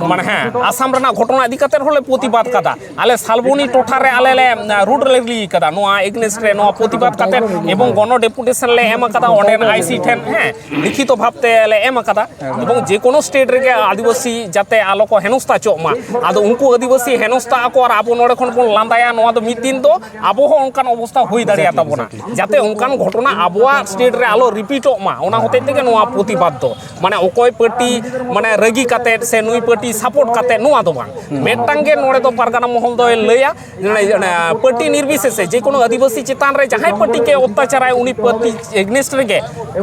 ᱢᱟᱱᱮ, ᱦᱮᱸ, ᱟᱥᱟᱢ ᱨᱮᱱᱟᱜ ᱜᱷᱚᱴᱚᱱᱟ ᱤᱫᱤ ᱠᱟᱛᱮᱫ ᱦᱚᱸᱞᱮ ᱯᱨᱚᱛᱤᱵᱟᱫ ᱠᱟᱫᱟ᱾ ᱟᱞᱮ ᱥᱟᱞᱵᱚᱱᱤ ᱴᱚᱴᱷᱟ ᱨᱮ ᱟᱞᱮ ᱞᱮ, ᱨᱳᱰ ᱨᱮᱞᱤ ᱠᱟᱫᱟ ᱱᱚᱣᱟ ᱮᱜᱱᱮᱥᱴ ᱨᱮ, ᱱᱚᱣᱟ ᱯᱨᱚᱛᱤᱵᱟᱫ ᱠᱟᱛᱮᱫ, ᱮᱵᱚᱝ ᱜᱚᱱᱚ ᱰᱮᱯᱩᱴᱮᱥᱚᱱ ᱞᱮ ᱮᱢ ᱠᱟᱫᱟ ᱚᱸᱰᱮᱱ ᱟᱭ ᱥᱤ ᱴᱷᱮᱱ, ᱦᱮᱸ, ᱞᱤᱠᱷᱤᱛᱚ ᱵᱷᱟᱵᱽ ᱛᱮ ᱞᱮ ᱮᱢ ᱠᱟᱫᱟ᱾ ᱮᱵᱚᱝ ᱡᱮ ᱠᱳᱱᱳ ᱥᱴᱮᱴ ᱨᱮᱜᱮ ᱟᱹᱫᱤᱵᱟᱹᱥᱤ ᱡᱟᱛᱮ ᱟᱞᱚ ᱠᱚ ᱦᱮᱱᱚᱥᱛᱟ ᱪᱚᱜ ᱢᱟ᱾ ᱟᱫᱚ ᱩᱱᱠᱩ ᱟᱹᱫᱤᱵᱟᱹᱥᱤ ᱦᱮᱱᱚᱥᱛᱟ ᱟᱠᱚ ᱟᱨ ᱟᱵᱚ ᱱᱚᱰᱮ ᱠᱷᱚᱱ ᱵᱚᱱ ᱞᱟᱸᱫᱟᱭᱟ, ᱱᱚᱣᱟ ᱫᱚ ᱢᱤᱫ ᱫᱤᱱ ᱫᱚ ᱟᱵᱚ ᱦᱚᱸ ᱚᱱᱠᱟᱱ ᱚᱵᱚᱥᱛᱟ ᱦᱩᱭ ᱫᱟᱲᱮᱭᱟᱜ ᱛᱟᱵᱚᱱᱟ, ᱡᱟᱛᱮ ᱚᱱᱠᱟᱱ ᱜᱷᱚᱴᱚᱱᱟ ᱟᱵᱚᱣᱟᱜ ᱥᱴᱮᱴ ᱨᱮ ᱟᱞᱚ ᱨᱤᱯᱤᱴᱚᱜ ᱢᱟ᱾ ᱚᱱᱟ ᱦᱚᱛᱮᱡ ᱛᱮᱜᱮ ᱱᱚᱣᱟ ᱯᱨᱚᱛᱤᱵᱟᱫ ᱫᱚ, ᱢᱟᱱᱮ, ᱚᱠᱚᱭ ᱯᱟᱨᱴᱤ, ᱢᱟᱱᱮ, ᱨᱟᱹᱜᱤ ᱠᱟᱛᱮᱫ ᱥᱮ ᱱᱩᱭ ᱯᱟᱨᱴᱤ ᱥᱟᱯᱳᱨᱴ ᱠᱟᱛᱮᱫ, ᱱᱚᱣᱟ ᱫᱚ ᱵᱟᱝ᱾ ᱢᱤᱫᱴᱟᱝ ᱜᱮ ᱱᱚᱰᱮ ᱫᱚ ᱯᱟᱨᱜᱟᱱᱟ ᱢᱚᱦᱚᱞ ᱫᱚᱭ ᱞᱟᱹᱭᱟ, ᱚᱱᱮ, ᱚᱱᱮ, ᱯᱟᱨᱴᱤ ᱱᱤᱨᱵᱤᱥᱮᱥᱮ ᱡᱮ ᱠᱳᱱᱳ ᱟᱹᱫᱤᱵᱟᱹᱥᱤ ᱪᱮᱛᱟᱱ ᱨᱮ ᱡᱟᱦᱟᱸᱭ ᱯᱟᱨᱴᱤ ᱜᱮ ᱚᱛᱛᱟᱪᱟᱨᱟᱭ, ᱩᱱᱤ ᱯᱟᱨᱴᱤ ᱮᱜᱱᱮᱥᱴ ᱨᱮᱜᱮ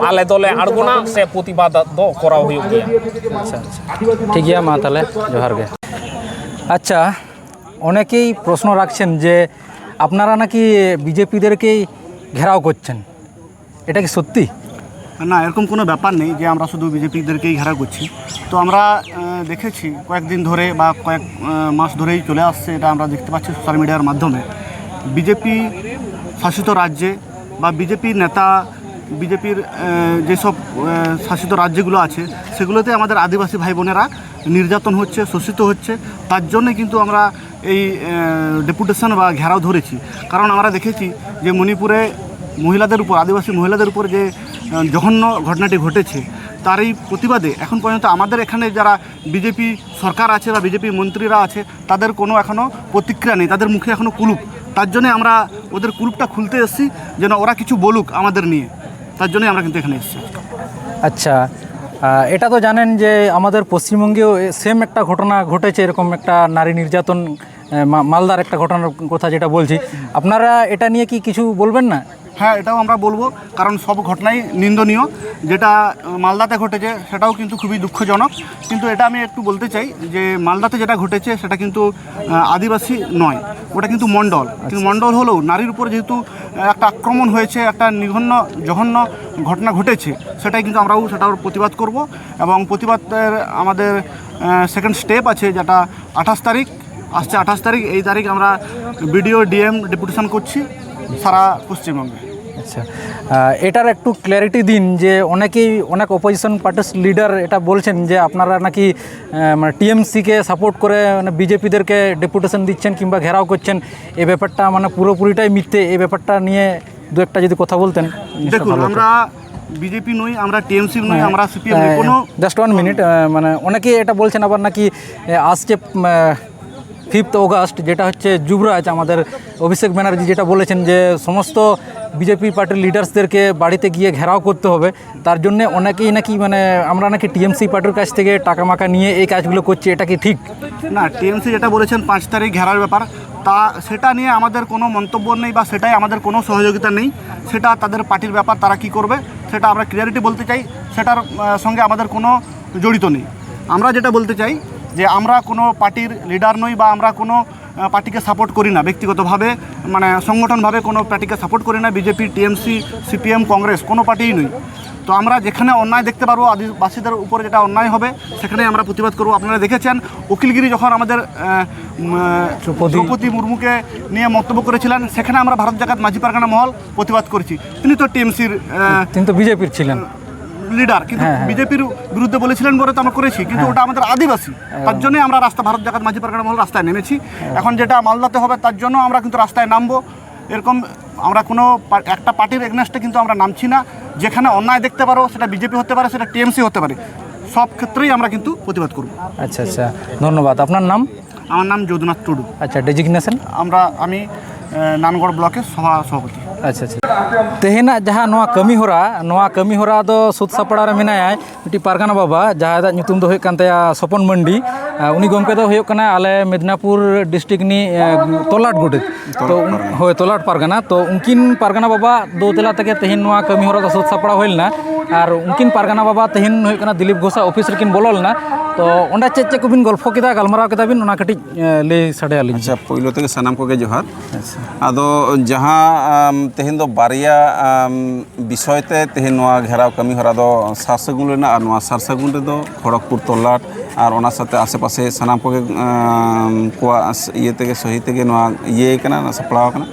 ᱟᱞᱮ ᱫᱚᱞᱮ ᱟᱬᱜᱚᱱᱟ ᱥᱮ ᱯᱨᱚᱛᱤᱵᱟᱫ ᱫᱚ ᱠᱚᱨᱟᱣ ᱦᱩᱭᱩᱜ ᱜᱮᱭᱟ᱾ ᱟᱪᱪᱷᱟ, ᱟᱪᱪᱷᱟ, ᱴᱷᱤᱠ ᱜᱮᱭᱟ, ᱢᱟ ᱛᱟᱦᱚᱞᱮ ᱡᱚᱦᱟᱨ ᱜᱮ᱾ ᱟᱪᱪᱷᱟ, ᱚᱱᱮᱠᱮᱭ প্রশ্ন রাখছেন যে আপনারা নাকি বিজেপিদেরকেই ঘেরাও করছেন, এটা কি সত্যি? না, এরকম কোনো ব্যাপার নেই যে আমরা শুধু বিজেপিদেরকেই ঘেরাও করছি। তো আমরা, আহ, দেখেছি কয়েকদিন ধরে বা কয়েক, আহ, মাস ধরেই চলে আসছে, এটা আমরা দেখতে পাচ্ছি সোশ্যাল মিডিয়ার মাধ্যমে। বিজেপি শাসিত রাজ্যে বা বিজেপির নেতা, বিজেপির, আহ, যেসব, আহ, শাসিত রাজ্যগুলো আছে, সেগুলোতে আমাদের আদিবাসী ভাই বোনেরা নির্যাতন হচ্ছে, শোষিত হচ্ছে। তার জন্যে কিন্তু আমরা এই, আহ, ডেপুটেশন বা ঘেরাও ধরেছি। কারণ আমরা দেখেছি যে মণিপুরে মহিলাদের উপর, আদিবাসী মহিলাদের উপর যে, আহ, জঘন্য ঘটনাটি ঘটেছে, তারই প্রতিবাদে এখন পর্যন্ত আমাদের এখানে যারা বিজেপি সরকার আছে বা বিজেপি মন্ত্রীরা আছে, তাদের কোনো এখনও প্রতিক্রিয়া নেই, তাদের মুখে এখনও কুলুপ। তার জন্য আমরা ওদের কুলুপটা খুলতে এসেছি, যেন ওরা কিছু বলুক আমাদের নিয়ে। তার জন্যই আমরা কিন্তু এখানে এসেছি। আচ্ছা, আহ, এটা তো জানেন যে আমাদের পশ্চিমবঙ্গেও সেম একটা ঘটনা ঘটেছে, এরকম একটা নারী নির্যাতন, আহ, মা- মালদার একটা ঘটনার কথা যেটা বলছি, আপনারা এটা নিয়ে কি কিছু বলবেন না? হ্যাঁ, এটাও আমরা বলবো, কারণ সব ঘটনাই নিন্দনীয়। যেটা আহ, মালদাতে ঘটেছে, সেটাও কিন্তু খুবই দুঃখজনক। কিন্তু এটা আমি একটু বলতে চাই যে মালদাতে যেটা ঘটেছে, সেটা কিন্তু আহ, আদিবাসী নয়, ওটা কিন্তু মণ্ডল। কিন্তু মণ্ডল হলেও নারীর উপর যেহেতু আহ, একটা আক্রমণ হয়েছে, একটা নিঘন্য জঘন্য ঘটনা ঘটেছে, সেটাই কিন্তু আমরাও সেটার প্রতিবাদ করব। এবং প্রতিবাদের আমাদের সেকেন্ড স্টেপ আছে, যেটা আঠাশ তারিখ, আসছে আঠাশ তারিখ। এই তারিখ আমরা বিডিও, ডিএম ডেপুটেশন করছি সারা পশ্চিমবঙ্গে। আচ্ছা, আহ, এটার একটু ক্ল্যারিটি দিন যে অনেকেই, অনেক অপোজিশন পার্টির লিডার এটা বলছেন যে আপনারা নাকি, আহ, মানে, টিএমসিকে সাপোর্ট করে, মানে, বিজেপিদেরকে ডেপুটেশন দিচ্ছেন কিংবা ঘেরাও করছেন। এই ব্যাপারটা, মানে, পুরোপুরিটাই মিথ্যে। এই ব্যাপারটা নিয়ে দু একটা যদি কথা বলতেন, জিনিসটা দেখুন, ভালো হতো। আমরা বিজেপি নই, আমরা টিএমসি নই, হ্যাঁ, আমরা সিপিএম নই। কোনো জাস্ট ওয়ান মিনিট। মানে, অনেকে এটা বলছেন আবার নাকি, আহ, আসছে ফিফথ অগাস্ট, যেটা হচ্ছে যুবরাজ আমাদের অভিষেক ব্যানার্জি যেটা বলেছেন যে সমস্ত বিজেপি পার্টির লিডার্সদেরকে বাড়িতে গিয়ে ঘেরাও করতে হবে, তার জন্য অনেকেই নাকি, মানে, আমরা নাকি টিএমসি পার্টির কাছ থেকে টাকা মাকা নিয়ে এই কাজগুলো করছি, এটা কি ঠিক? না, টিএমসি যেটা বলেছেন পাঁচ তারিখ ঘেরার ব্যাপার, তা সেটা নিয়ে আমাদের কোনো মন্তব্য নেই বা সেটাই আমাদের কোনো সহযোগিতা নেই। সেটা তাদের পার্টির ব্যাপার, তারা কি করবে, সেটা আমরা ক্লিয়ারিটি বলতে চাই। সেটার আহ, সঙ্গে আমাদের কোনো জড়িত নেই। আমরা যেটা বলতে চাই যে আমরা কোনো পার্টির লিডার নই বা আমরা কোনো আহ, পার্টিকে সাপোর্ট করি না ব্যক্তিগতভাবে, মানে, সংগঠনভাবে কোনো পার্টিকে সাপোর্ট করি না। বিজেপি, টিএমসি, সিপিএম, কংগ্রেস, কোনো পার্টিই নই। তো আমরা যেখানে অন্যায় দেখতে পারবো, আদিবাসীদের উপরে যেটা অন্যায় হবে, সেখানেই আমরা প্রতিবাদ করব। আপনারা দেখেছেন, অখিলগিরি যখন আমাদের আহ, উম, আহ, দ্রৌপদী। দ্রৌপদী মুর্মুকে নিয়ে মন্তব্য করেছিলেন, সেখানে আমরা ভারত জাকাত মাঝি পারগানা মহল প্রতিবাদ করেছি। তিনি তো টিএমসির তিনি তো বিজেপির ছিলেন। লিডার, কিন্তু হ্যাঁ, হ্যাঁ। বিজেপির বিরুদ্ধে বলেছিলেন বলে তো আমরা করেছি, কিন্তু হ্যাঁ। ওটা আমাদের আদিবাসী। তার জন্যই আমরা রাস্তা, ভারত জাকাত মাঝি পারগানা মহল রাস্তায় নেমেছি। এখন যেটা মালদাতে হবে, তার জন্য আমরা কিন্তু রাস্তায় নামবো। এরকম আমরা কোনো পা- একটা পার্টির এগেনস্টে কিন্তু আমরা নামছি না। যেখানে অন্যায় দেখতে পারো, সেটা বিজেপি হতে পারে, সেটা টিএমসি হতে পারে, সব ক্ষেত্রেই আমরা কিন্তু প্রতিবাদ করব। আচ্ছা, আচ্ছা, ধন্যবাদ। আপনার নাম? আমার নাম যদুনাথ টুডু। আচ্ছা, ডেজিগনেশন? আমরা, আমি আহ, নানগড় ব্লকের সভা সভাপতি। ᱟᱪᱪᱷᱟ, ᱟᱪᱪᱷᱟ᱾ ᱛᱮᱦᱮᱧᱟᱜ ᱡᱟᱦᱟᱸ ᱱᱚᱣᱟ ᱠᱟᱹᱢᱤ ᱦᱚᱨᱟ, ᱱᱚᱣᱟ ᱠᱟᱹᱢᱤ ᱦᱚᱨᱟ ᱫᱚ ᱥᱟᱹᱛ ᱥᱟᱯᱲᱟᱣ ᱨᱮ ᱢᱮᱱᱟᱭᱟ ᱢᱤᱫᱴᱤᱡ ᱯᱟᱨᱜᱟᱱᱟ ᱵᱟᱵᱟ, ᱡᱟᱦᱟᱸᱭᱟᱜ ᱧᱩᱛᱩᱢ ᱫᱚ ᱦᱩᱭᱩᱜ ᱠᱟᱱ ᱛᱟᱭᱟ ᱥᱚᱯᱚᱱ ᱢᱟᱱᱰᱤ᱾ ᱟᱨ ᱩᱱᱤ ᱜᱚᱢᱠᱮ ᱫᱚ ᱦᱩᱭᱩᱜ ᱠᱟᱱᱟ ᱟᱞᱮ ᱢᱮᱫᱽᱱᱟᱯᱩᱨ ᱰᱤᱥᱴᱨᱤᱠᱴ ᱨᱤᱱᱤᱡ, ᱮ, ᱛᱚᱞᱟᱴ ᱜᱚᱰᱮᱛ᱾ ᱛᱚ, ᱛᱚᱞᱟᱴ ᱯᱟᱨᱜᱟᱱᱟ᱾ ᱦᱳᱭ, ᱛᱚᱞᱟᱴ ᱯᱟᱨᱜᱟᱱᱟ᱾ ᱛᱚ, ᱩᱱᱠᱤᱱ ᱯᱟᱨᱜᱟᱱᱟ ᱵᱟᱵᱟ ᱫᱳ ᱛᱮᱞᱟ ᱛᱮᱜᱮ ᱛᱮᱦᱮᱧ ᱱᱚᱣᱟ ᱠᱟᱹᱢᱤ ᱦᱚᱨᱟ ᱫᱚ ᱥᱟᱹᱛ ᱥᱟᱯᱲᱟᱣ ᱦᱩᱭ ᱞᱮᱱᱟ᱾ ᱟᱨ ᱩᱱᱠᱤᱱ ᱯᱟᱨᱜᱟᱱᱟ ᱵᱟᱵᱟ ᱛᱮᱦᱮᱧ ᱦᱩᱭᱩᱜ ᱠᱟᱱᱟ ᱫᱤᱞᱤᱯ ᱜᱷᱳᱥᱟᱜ ᱚᱯᱷᱤᱥ ᱨᱮᱠᱤᱱ ᱵᱚᱞᱚ ᱞᱮᱱᱟ᱾ ᱛᱚ, ᱚᱸᱰᱮ ᱪᱮᱫ ᱪᱮᱫ ᱠᱚᱵᱤᱱ ᱜᱚᱞᱯᱷᱚ ᱠᱮᱫᱟ, ᱜᱟᱞᱢᱟᱨᱟᱣ ᱠᱮᱫᱟ ᱵᱤᱱ, ᱚᱱᱟ ᱠᱟᱹᱴᱤᱡ, ᱮ, ᱞᱟᱹᱭ ᱥᱟᱰᱮ ᱟᱹᱞᱤᱧ ᱟᱪᱪᱷᱟ, ᱵᱤᱱ᱾ ᱯᱳᱭᱞᱳ ᱛᱮᱜᱮ ᱥᱟᱱᱟᱢ ᱠᱚᱜᱮ ᱡᱚᱦᱟᱨ᱾ ᱟᱪᱪᱷᱟ᱾ ᱟᱫᱚ ᱡᱟᱦᱟᱸ, ᱟᱢ, ᱛᱮᱦᱮᱧ ᱫᱚ ᱵᱟᱨᱭᱟ, ᱟᱢ, ᱵᱤᱥᱚᱭ ᱛᱮ ᱛᱮᱦᱮᱧ ᱱᱚᱣᱟ ᱜᱷᱮᱨᱟᱣ ᱠᱟᱹᱢᱤ ᱦᱚᱨᱟ ᱫᱚ ᱥᱟᱨ ᱥᱟᱹᱜᱩᱱ ᱞᱮᱱᱟ, ᱟᱨ ᱱᱚᱣᱟ ᱥᱟᱨ ᱥᱟᱹᱜᱩᱱ ᱨᱮᱫᱚ ᱠᱷᱚᱲᱚᱜᱽᱯᱩᱨ ᱛᱚᱞᱞᱟᱴ ᱟᱨ ᱚᱱᱟ ᱥᱟᱶᱛᱮ ᱟᱥᱮ ᱯᱟᱥᱮ ᱥᱟᱱᱟᱢ ᱠᱚᱜᱮ, ᱟᱢ, ᱠᱚᱣᱟᱜ ᱤᱭᱟᱹ ᱛᱮᱜᱮ, ᱥᱚᱦᱤ ᱛᱮᱜᱮ ᱱᱚᱣᱟ ᱤᱭᱟᱹ ᱠᱟᱱᱟ, ᱥᱟᱯᱲᱟᱣ ᱠᱟᱱᱟ᱾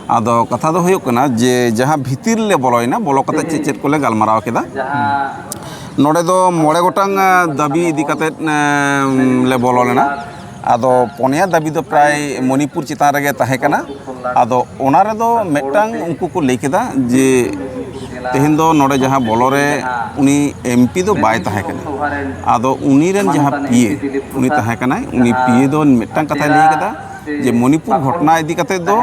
ᱟᱫᱚ ᱠᱟᱛᱷᱟ ᱫᱚ ᱦᱩᱭᱩᱜ ᱠᱟᱱᱟ ᱡᱮ ᱡᱟᱦᱟᱸ ᱵᱷᱤᱛᱤᱨ ᱞᱮ ᱵᱚᱞᱚᱭᱮᱱᱟ, ᱵᱚᱞᱚ ᱠᱟᱛᱮ ᱪᱮᱫ ᱪᱮᱫ ᱠᱚᱞᱮ ᱜᱟᱞᱢᱟᱨᱟᱣ ᱠᱮᱫᱟ᱾ ᱱᱚᱰᱮ ᱫᱚ ᱢᱚᱬᱮ ᱜᱚᱴᱟᱝ, ᱟ, ᱫᱟᱹᱵᱤ ᱤᱫᱤ ᱠᱟᱛᱮᱫ, ᱮᱢ, ᱞᱮ ᱵᱚᱞᱚ ᱞᱮᱱᱟ᱾ ᱟᱫᱚ ᱯᱚᱱᱭᱟ ᱫᱟᱹᱵᱤ ᱫᱚ ᱯᱨᱟᱭ ᱢᱚᱱᱤᱯᱩᱨ ᱪᱮᱛᱟᱱ ᱨᱮᱜᱮ ᱛᱟᱦᱮᱸ ᱠᱟᱱᱟ᱾ ᱟᱫᱚ ᱚᱱᱟ ᱨᱮᱫᱚ ᱢᱤᱫᱴᱟᱝ ᱩᱱᱠᱩ ᱠᱚ ᱞᱟᱹᱭ ᱠᱮᱫᱟ ᱡᱮ ᱛᱮᱦᱮᱧ ᱫᱚ ᱱᱚᱰᱮ ᱡᱟᱦᱟᱸ ᱵᱚᱞᱚ ᱨᱮ ᱩᱱᱤ ᱮᱢ ᱯᱤ ᱫᱚ ᱵᱟᱭ ᱛᱟᱦᱮᱸ ᱠᱟᱱᱟ᱾ ᱟᱫᱚ ᱩᱱᱤ ᱨᱮᱱ ᱡᱟᱦᱟᱸ ᱯᱤ ᱮ, ᱩᱱᱤ ᱛᱟᱦᱮᱸ ᱠᱟᱱᱟᱭ, ᱩᱱᱤ ᱯᱤ ᱮ ᱫᱚ ᱢᱤᱫᱴᱟᱝ ᱠᱟᱛᱷᱟᱭ ᱞᱟᱹᱭ ᱠᱟᱫᱟ ᱡᱮ ᱢᱚᱱᱤᱯᱩᱨ ᱜᱷᱚᱴᱚᱱᱟ ᱤᱫᱤ ᱠᱟᱛᱮᱫ ᱫᱚ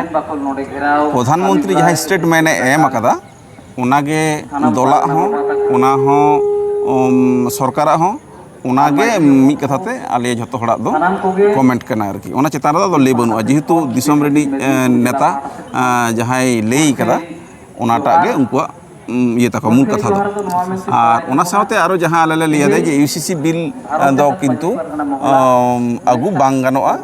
ᱯᱨᱚᱫᱷᱟᱱ ᱢᱚᱱᱛᱨᱤ ᱡᱟᱦᱟᱸ ᱥᱴᱮᱴᱢᱮᱱᱴ ᱮ ᱮᱢ ᱟᱠᱟᱫᱟ, ᱚᱱᱟᱜᱮ ᱫᱚᱞᱟᱜ ᱦᱚᱸ, ᱚᱱᱟ ᱦᱚᱸ, ᱩᱢ, ᱥᱚᱨᱠᱟᱨᱟᱜ ᱦᱚᱸ, ᱚᱱᱟᱜᱮ ᱢᱤᱫ ᱠᱟᱛᱷᱟ ᱛᱮ ᱟᱞᱮ ᱡᱷᱚᱛᱚ ᱦᱚᱲᱟᱜ ᱫᱚ ᱠᱚᱢᱮᱱᱴ ᱠᱟᱱᱟ ᱟᱨᱠᱤ᱾ ᱚᱱᱟ ᱪᱮᱛᱟᱱ ᱨᱮᱫᱚ ᱟᱫᱚ ᱞᱟᱹᱭ ᱵᱟᱹᱱᱩᱜᱼᱟ, ᱡᱮᱦᱮᱛᱩ ᱫᱤᱥᱚᱢ ᱨᱤᱱᱤᱡ, ᱮ, ᱱᱮᱛᱟ, ᱮ, ᱡᱟᱦᱟᱸᱭ ᱞᱟᱹᱭ ᱠᱟᱫᱟ, ᱚᱱᱟᱴᱟᱜ ᱜᱮ ᱩᱱᱠᱩᱣᱟᱜ, ᱩᱢ, ᱤᱭᱟᱹ ᱛᱟᱠᱚ, ᱢᱩᱞ ᱠᱟᱛᱷᱟ ᱫᱚ᱾ ᱟᱨ ᱚᱱᱟ ᱥᱟᱶᱛᱮ ᱟᱨᱚ ᱡᱟᱦᱟᱸ ᱟᱞᱮ ᱞᱮ ᱞᱟᱹᱭ ᱟᱫᱟ ᱡᱮ ᱤᱭᱩ ᱥᱤ ᱥᱤ ᱵᱤᱞ, ᱮ, ᱫᱚ ᱠᱤᱱᱛᱩ, ᱚᱢ, ᱟᱹᱜᱩ ᱵᱟᱝ ᱜᱟᱱᱚᱜᱼᱟ᱾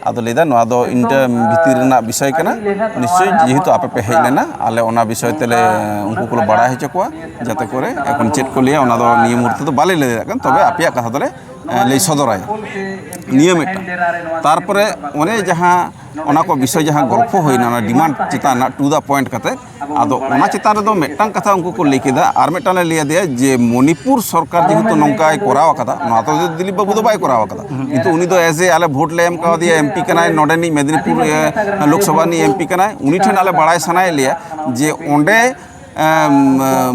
ᱟᱫᱚ ᱞᱟᱹᱭᱫᱟ ᱱᱚᱣᱟ ᱫᱚ ᱤᱱᱴᱟᱨ ᱵᱷᱤᱛᱤᱨ ᱨᱮᱱᱟᱜ ᱵᱤᱥᱚᱭ ᱠᱟᱱᱟ, ᱱᱤᱥᱪᱚᱭ ᱡᱮᱦᱮᱛᱩ ᱟᱯᱮ ᱯᱮ ᱦᱮᱡ ᱞᱮᱱᱟ, ᱟᱞᱮ ᱚᱱᱟ ᱵᱤᱥᱚᱭ ᱛᱮᱞᱮ ᱩᱱᱠᱩ ᱠᱚᱞᱮ ᱵᱟᱲᱟᱭ ᱦᱚᱪᱚ ᱠᱚᱣᱟ, ᱡᱟᱛᱮ ᱠᱚᱨᱮ ᱮᱠᱷᱚᱱ ᱪᱮᱫ ᱠᱚ ᱞᱟᱹᱭᱟ ᱚᱱᱟ ᱫᱚ ᱱᱤᱭᱟᱹ ᱢᱩᱦᱩᱨᱛᱮ ᱫᱚ ᱵᱟᱞᱮ ᱞᱟᱹᱭ ᱫᱟᱲᱮᱭᱟᱜ ᱠᱟᱱᱟ, ᱛᱚᱵᱮ ᱟᱯᱮᱭᱟᱜ ᱠᱟᱛᱷᱟ ᱫᱚᱞᱮ, ᱮ, ᱞᱟᱹᱭ ᱥᱚᱫᱚᱨᱟᱭᱟ᱾ ᱱᱤᱭᱟᱹ ᱢᱤᱫᱴᱟᱝ᱾ ᱛᱟᱨᱯᱚᱨᱮ ᱚᱱᱮ ᱡᱟᱦᱟᱸ ᱚᱱᱟ ᱠᱚ ᱵᱤᱥᱚᱭ ᱡᱟᱦᱟᱸ ᱜᱚᱞᱯᱷᱚ ᱦᱩᱭᱱᱟ, ᱚᱱᱟ ᱰᱤᱢᱟᱱᱰ ᱪᱮᱛᱟᱱ ᱨᱮᱱᱟᱜ to the point ᱠᱟᱛᱮ, ᱟᱫᱚ ᱚᱱᱟ ᱪᱮᱛᱟᱱ ᱨᱮᱫᱚ ᱢᱤᱫᱴᱟᱝ ᱠᱟᱛᱷᱟ ᱩᱱᱠᱩ ᱠᱚ ᱞᱟᱹᱭ ᱠᱮᱫᱟ, ᱟᱨ ᱢᱤᱫᱴᱟᱝ ᱞᱮ ᱞᱟᱹᱭ ᱟᱫᱮᱭᱟ ᱡᱮ ᱢᱚᱱᱤᱯᱩᱨ ᱥᱚᱨᱠᱟᱨ ᱡᱮᱦᱮᱛᱩ ᱱᱚᱝᱠᱟᱭ ᱠᱚᱨᱟᱣ ᱟᱠᱟᱫᱟ, ᱱᱚᱣᱟ ᱫᱚ ᱫᱤᱞᱤᱯ ᱵᱟᱹᱵᱩ ᱫᱚ ᱵᱟᱭ ᱠᱚᱨᱟᱣ ᱟᱠᱟᱫᱟ, ᱠᱤᱱᱛᱩ ᱩᱱᱤ ᱫᱚ as a ᱟᱞᱮ ᱵᱷᱳᱴ ᱞᱮ ᱮᱢ ᱠᱟᱣᱫᱮᱭᱟ, ᱮᱢ ᱯᱤ ᱠᱟᱱᱟᱭ, ᱱᱚᱰᱮᱱᱤᱡ ᱢᱮᱫᱽᱱᱤᱯᱩᱨ, ᱮ, ᱞᱳᱠᱥᱚᱵᱷᱟ ᱨᱤᱱᱤᱡ ᱮᱢ ᱯᱤ ᱠᱟᱱᱟᱭ, ᱩᱱᱤ ᱴᱷᱮᱱ ᱟᱞᱮ ᱵᱟᱲᱟᱭ ᱥᱟᱱᱟᱭᱮᱫ ᱞᱮᱭᱟ ᱡᱮ ᱚᱸᱰᱮ ᱮᱢ,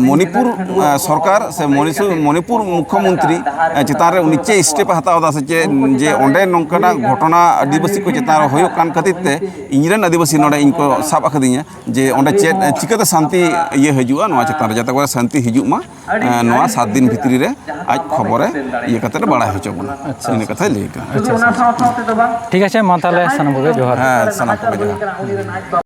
ᱢᱚᱱᱤᱯᱩᱨ ᱮ, ᱥᱚᱨᱠᱟᱨ ᱥᱮ ᱢᱚᱱᱤᱥᱩ- ᱢᱚᱱᱤᱯᱩᱨ ᱢᱩᱠᱷᱭᱚᱢᱚᱱᱛᱨᱤ ᱮ, ᱪᱮᱛᱟᱱ ᱨᱮ ᱩᱱᱤ ᱪᱮᱫ ᱥᱴᱮᱯ ᱮ ᱦᱟᱛᱟᱣ ᱮᱫᱟ ᱥᱮ ᱪᱮᱫ, ᱡᱮ ᱚᱸᱰᱮ ᱱᱚᱝᱠᱟᱱᱟᱜ ᱜᱷᱚᱴᱚᱱᱟ ᱟᱹᱫᱤᱵᱟᱹᱥᱤ ᱠᱚ ᱪᱮᱛᱟᱱ ᱨᱮ ᱦᱩᱭᱩᱜ ᱠᱟᱱ ᱠᱷᱟᱹᱛᱤᱨ ᱛᱮ ᱤᱧᱨᱮᱱ ᱟᱹᱫᱤᱵᱟᱹᱥᱤ ᱱᱚᱰᱮ ᱤᱧ ᱠᱚ ᱥᱟᱵ ᱟᱠᱟᱫᱤᱧᱟ, ᱡᱮ ᱚᱸᱰᱮ ᱪᱮᱫ ᱮ, ᱪᱤᱠᱟᱹᱛᱮ ᱥᱟᱱᱛᱤ ᱤᱭᱟᱹ ᱦᱤᱡᱩᱜᱼᱟ ᱱᱚᱣᱟ ᱪᱮᱛᱟᱱ ᱨᱮ, ᱡᱟᱛᱮ ᱠᱚᱨᱮ ᱥᱟᱱᱛᱤ ᱦᱤᱡᱩᱜ ᱢᱟ᱾ ᱮ, ᱱᱚᱣᱟ ᱥᱟᱛ ᱫᱤᱱ ᱵᱷᱤᱛᱨᱤ ᱨᱮ ᱟᱡ ᱠᱷᱚᱵᱚᱨᱮ ᱤᱭᱟᱹ ᱠᱟᱛᱮ ᱮ ᱵᱟᱲᱟᱭ ᱦᱚᱪᱚ ᱵᱚᱱᱟ᱾ ᱟᱪᱪᱷᱟ, ᱤᱱᱟᱹ ᱟᱪᱪᱷᱟ᱾ ᱠᱟᱛᱷᱟᱭ ᱞᱟᱹᱭ ᱠᱟᱜᱼᱟ᱾ ᱟᱪᱪᱷᱟ, ᱟᱪᱪᱷᱟ᱾ ᱴᱷᱤᱠ ᱟᱪᱷᱮ, ᱢᱟ ᱛᱟᱦᱚᱞᱮ ᱥᱟᱱᱟᱢ ᱠᱚᱜᱮ ᱡᱚᱦᱟᱨ᱾ ᱦᱮᱸ, ᱥᱟᱱᱟᱢ ᱠᱚᱜᱮ ᱡᱚᱦᱟᱨ᱾